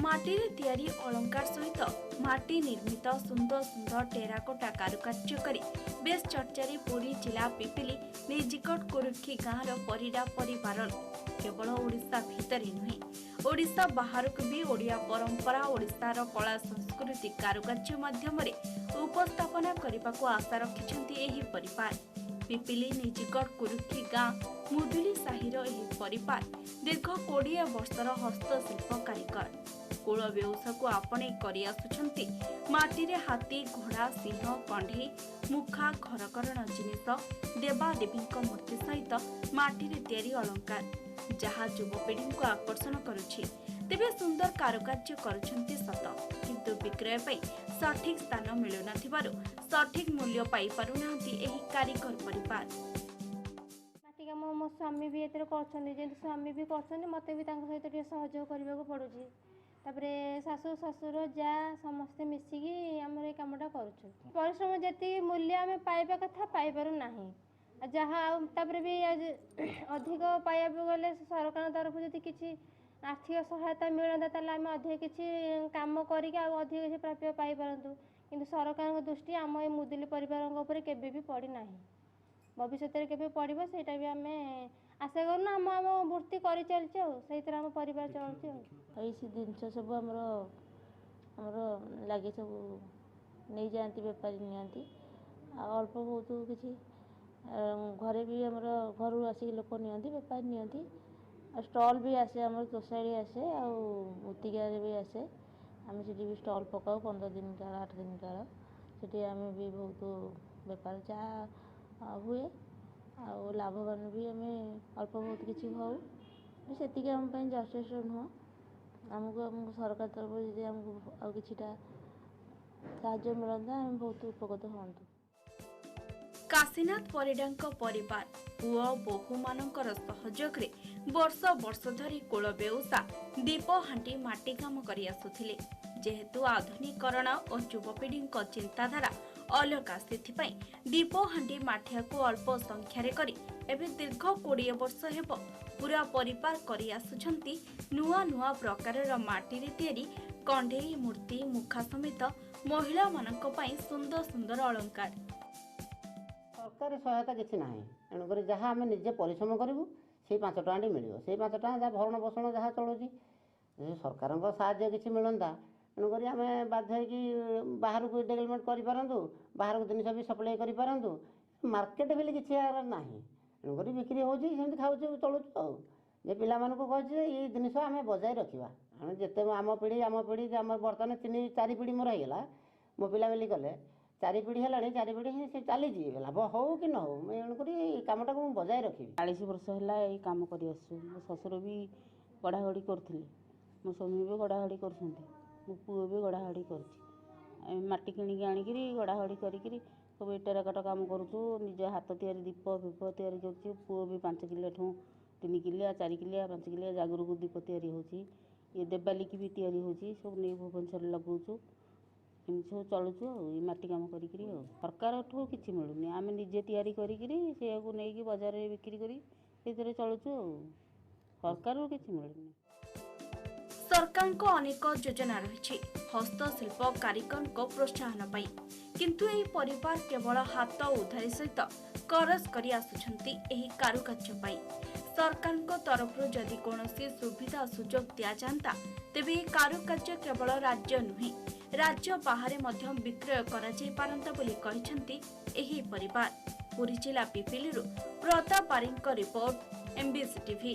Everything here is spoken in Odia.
ମାଟିରେ ତିଆରି ଅଳଙ୍କାର ସହିତ ମାଟି ନିର୍ମିତ ସୁନ୍ଦର ସୁନ୍ଦର ଟେରାକୋଟା କାରୁକାର୍ଯ୍ୟ କରି ବେଶ୍ ଚର୍ଚ୍ଚାରେ ପୁରୀ ଜିଲ୍ଲା ପିପିଲି ନିଜିକଟ କୁରୁଖି ଗାଁର ପରିଡ଼ା ପରିବାର। କେବଳ ଓଡ଼ିଶା ଭିତରେ ନୁହେଁ, ଓଡ଼ିଶା ବାହାରକୁ ବି ଓଡ଼ିଆ ପରମ୍ପରା, ଓଡ଼ିଶାର କଳା ସଂସ୍କୃତି କାରୁକାର୍ଯ୍ୟ ମାଧ୍ୟମରେ ଉପସ୍ଥାପନା କରିବାକୁ ଆଶା ରଖିଛନ୍ତି ଏହି ପରିବାର। ପିପିଲି ନିଜିଗଡ଼ କୁରୁଖି ଗାଁ ମୁଦୁଲି ସାହିର ଏହି ପରିବାର ଦୀର୍ଘ 20 ବର୍ଷର ହସ୍ତଶିଳ୍ପ କାରିଗର। କୂଳ ବେଉସାକୁ ଆପଣେଇ କରିଆସୁଛନ୍ତି ମାଟିରେ ହାତୀ, ଘୋଡ଼ା, ସିଂହ, କଣ୍ଢେଇ, ମୁଖା, ଘରକରଣ ଜିନିଷ, ଦେବାଦେବୀଙ୍କ ମୂର୍ତ୍ତି ସହିତ ମାଟିରେ ତିଆରି ଅଳଙ୍କାର, ଯାହା ଯୁବପିଢ଼ିଙ୍କୁ ଆକର୍ଷଣ କରୁଛି। ତେବେ ସୁନ୍ଦର କାରୁକାର୍ଯ୍ୟ କରୁଛନ୍ତି ସତ, କିନ୍ତୁ ବିକ୍ରୟ ପାଇଁ ସଠିକ୍ ସ୍ଥାନ ମିଳୁନଥିବାରୁ ସଠିକ୍ ମୂଲ୍ୟ ପାଇପାରୁନାହାନ୍ତି ଏହି କାରିଗର ପରିବାର। ମାଟି କାମ ମୋ ସ୍ୱାମୀ ବି ଏଥିରେ କରୁଛନ୍ତି। ଯେମିତି ସ୍ୱାମୀ ବି କରୁଛନ୍ତି, ମୋତେ ବି ତାଙ୍କ ସହିତ ଟିକେ ସହଯୋଗ କରିବାକୁ ପଡ଼ୁଛି। ତାପରେ ଶାଶୁ, ଶ୍ୱଶୁର, ଯା ସମସ୍ତେ ମିଶିକି ଆମର ଏ କାମଟା କରୁଛୁ। ପରିଶ୍ରମ ଯେତିକି ମୂଲ୍ୟ ଆମେ ପାଇବା କଥା ପାଇପାରୁ ନାହିଁ। ଯାହା ଆଉ ତାପରେ ବି ଅଧିକ ପାଇବାକୁ ଗଲେ ସରକାରଙ୍କ ତରଫରୁ ଯଦି କିଛି ଆର୍ଥିକ ସହାୟତା ମିଳନ୍ତା, ତାହେଲେ ଆମେ ଅଧିକ କିଛି କାମ କରିକି ଆଉ ଅଧିକ କିଛି ପ୍ରାପ୍ୟ ପାଇପାରନ୍ତୁ। କିନ୍ତୁ ସରକାରଙ୍କ ଦୃଷ୍ଟି ଆମ ଏ ମୁଦୁଲି ପରିବାରଙ୍କ ଉପରେ କେବେ ବି ପଡ଼ିନାହିଁ। ଭବିଷ୍ୟତରେ କେବେ ପଡ଼ିବ, ସେଇଟା ବି ଆମେ ଆଶା କରୁନୁ। ଆମ ବୃତ୍ତି କରିଚାଲିଛୁ ଆଉ ସେଇଥିରେ ଆମ ପରିବାର ଚଳୁଛି। ଆଉ ଏଇ ସେ ଜିନିଷ ସବୁ ଆମର ଲାଗେ, ସବୁ ନେଇଯାଆନ୍ତି, ବେପାରୀ ନିଅନ୍ତି। ଆଉ ଅଳ୍ପ ବହୁତ କିଛି ଘରେ ବି ଆମର ଘରୁ ଆସିକି ଲୋକ ନିଅନ୍ତି, ବେପାରୀ ନିଅନ୍ତି। ଆଉ ଷ୍ଟଲ୍ ବି ଆସେ ଆମର, ତୋଷାଳି ଆସେ ଆଉ ମୂର୍ତ୍ତିକାରେ ବି ଆସେ। ଆମେ ସେଠି ବି ଷ୍ଟଲ୍ ପକାଉ 15 ଦିନ କାଳ, 8 ଦିନ କାଳ। ସେଠି ଆମେ ବି ବହୁତ ବେପାର ଯାହା ହୁଏ ଆଉ ଲାଭବାନ ବି ଆମେ ଅଳ୍ପ ବହୁତ କିଛି ହେଉ। ସେତିକି ଆମ ପାଇଁ ଯଥେଷ୍ଟ ନୁହଁ। ଆମକୁ ସରକାର ତରଫରୁ ଯଦି ଆମକୁ ଆଉ କିଛିଟା ସାହାଯ୍ୟ ମିଳନ୍ତା, ଆମେ ବହୁତ ଉପକୃତ ହୁଅନ୍ତୁ। କାଶୀନାଥ ପରିଡ଼ାଙ୍କ ପରିବାର ପୁଅ ବୋହୂମାନଙ୍କର ସହଯୋଗରେ ବର୍ଷ ବର୍ଷ ଧରି କୂଳ ବେଉସା ଦୀପହାଣ୍ଡି ମାଟି କାମ କରି ଆସୁଥିଲେ। ଯେହେତୁ ଆଧୁନିକରଣ ଓ ଯୁବପିଢ଼ିଙ୍କ ଚିନ୍ତାଧାରା ଅଲଗା, ସେଥିପାଇଁ ଦୀପହାଣ୍ଡି ମାଠିଆକୁ ଅଳ୍ପ ସଂଖ୍ୟାରେ କରି ଏବେ ଦୀର୍ଘ 20 ବର୍ଷ ହେବ ପୁରା ପରିବାର କରି ଆସୁଛନ୍ତି ନୂଆ ନୂଆ ପ୍ରକାରର ମାଟିରେ ତିଆରି କଣ୍ଢେଇ, ମୂର୍ତ୍ତି, ମୁଖା ସମେତ ମହିଳାମାନଙ୍କ ପାଇଁ ସୁନ୍ଦର ସୁନ୍ଦର ଅଳଙ୍କାର। ସରକାରୀ ସହାୟତା କିଛି ନାହିଁ। ତେଣୁକରି ଯାହା ଆମେ ନିଜେ ପରିଶ୍ରମ କରିବୁ, ସେଇ 5 ଟଙ୍କାଟି ମିଳିବ। ସେଇ 5 ଟଙ୍କା ଯାହା ଭରଣ ପୋଷଣ ଯାହା ଚଳୁଛି। ସରକାରଙ୍କ ସାହାଯ୍ୟ କିଛି ମିଳନ୍ତା, ତେଣୁକରି ଆମେ ବାଧ୍ୟ ହେଇକି ବାହାରକୁ ଡେଭଲପମେଣ୍ଟ କରିପାରନ୍ତୁ, ବାହାରକୁ ଜିନିଷ ବି ସପ୍ଲାଏ କରିପାରନ୍ତୁ। ମାର୍କେଟ ବୋଲି କିଛି ଏହାର ନାହିଁ। ତେଣୁକରି ବିକ୍ରି ହେଉଛି, ସେମିତି ଖାଉଛୁ, ଚଳୁଛୁ। ଆଉ ଯେ ପିଲାମାନଙ୍କୁ କହୁଛି ଯେ ଏଇ ଜିନିଷ ଆମେ ବଜାୟ ରଖିବା। ଆମେ ଯେତେ ଆମ ପିଢ଼ି ଆମର ବର୍ତ୍ତମାନ 3 4 ପିଢ଼ି ମୋର ହେଇଗଲା। ମୋ ପିଲାପିଲି କଲେ, 4 ପିଢ଼ି ହେଲାଣି। 4 ପିଢ଼ି ହିଁ ସେ ଚାଲିଛି, ଲାଭ ହଉ କି ନ ହଉ। ମୁଁ ତେଣୁକରି ଏଇ କାମଟାକୁ ମୁଁ ବଜାୟ ରଖିବି। 40 ବର୍ଷ ହେଲା ଏଇ କାମ କରି ଆସୁଛୁ। ମୋ ଶ୍ୱଶୁର ବି ଗଢ଼ାଗଢ଼ି କରୁଥିଲେ, ମୋ ସ୍ୱାମୀ ବି ଗଢ଼ାଗଢ଼ି କରୁଛନ୍ତି, ମୋ ପୁଅ ବି ଗଢ଼ାଗଢ଼ି କରୁଛି। ଆମେ ମାଟି କିଣିକି ଆଣିକିରି ଗଢ଼ାଗଢ଼ି କରିକିରି ସବୁ ଏ ଟେରାକଟା କାମ କରୁଛୁ। ନିଜ ହାତ ତିଆରି ଦୀପ ଫିପ ତିଆରି କରୁଛୁ। ପୁଅ ବି 5 କିଲୋଠୁ 3 କିଲିଆ, 4 କିଲିଆ, 5 କିଲିଆ ଜାଗରକୁ ଦୀପ ତିଆରି ହେଉଛି। ଇଏ ଦେବାଲିକି ବି ତିଆରି ହେଉଛି। ସବୁ ନେଇ ଭୁବନେଶ୍ୱରରେ ଲଗାଉଛୁ। ଏମିତି ସବୁ ଚଳୁଛୁ ଆଉ ଏଇ ମାଟି କାମ କରିକିରି। ଆଉ ସରକାରଠୁ କିଛି ମିଳୁନି। ଆମେ ନିଜେ ତିଆରି କରିକିରି ସେଇଆକୁ ନେଇକି ବଜାରରେ ବିକ୍ରି କରି ସେଇଥିରେ ଚଳୁଛୁ। ଆଉ ସରକାରରୁ କିଛି ମିଳୁନି। ସରକାରଙ୍କ ଅନେକ ଯୋଜନା ରହିଛି ହସ୍ତଶିଳ୍ପ କାରିଗରଙ୍କ ପ୍ରୋତ୍ସାହନ ପାଇଁ, କିନ୍ତୁ ଏହି ପରିବାର କେବଳ ହାତ ଉଧାରି ସହିତ କରଜ କରି ଆସୁଛନ୍ତି ଏହି କାରୁକାର୍ଯ୍ୟ ପାଇଁ। ସରକାରଙ୍କ ତରଫରୁ ଯଦି କୌଣସି ସୁବିଧା ସୁଯୋଗ ଦିଆଯାଆନ୍ତା, ତେବେ ଏହି କାରୁକାର୍ଯ୍ୟ କେବଳ ରାଜ୍ୟ ନୁହେଁ, ରାଜ୍ୟ ବାହାରେ ମଧ୍ୟ ବିକ୍ରୟ କରାଯାଇପାରନ୍ତା ବୋଲି କହିଛନ୍ତି ଏହି ପରିବାର। ପୁରୀ ଜିଲ୍ଲା ପିପିଲିରୁ ପ୍ରତାପ ବାରିଙ୍କ ରିପୋର୍ଟ, ଏମ୍ବିସି ଟିଭି।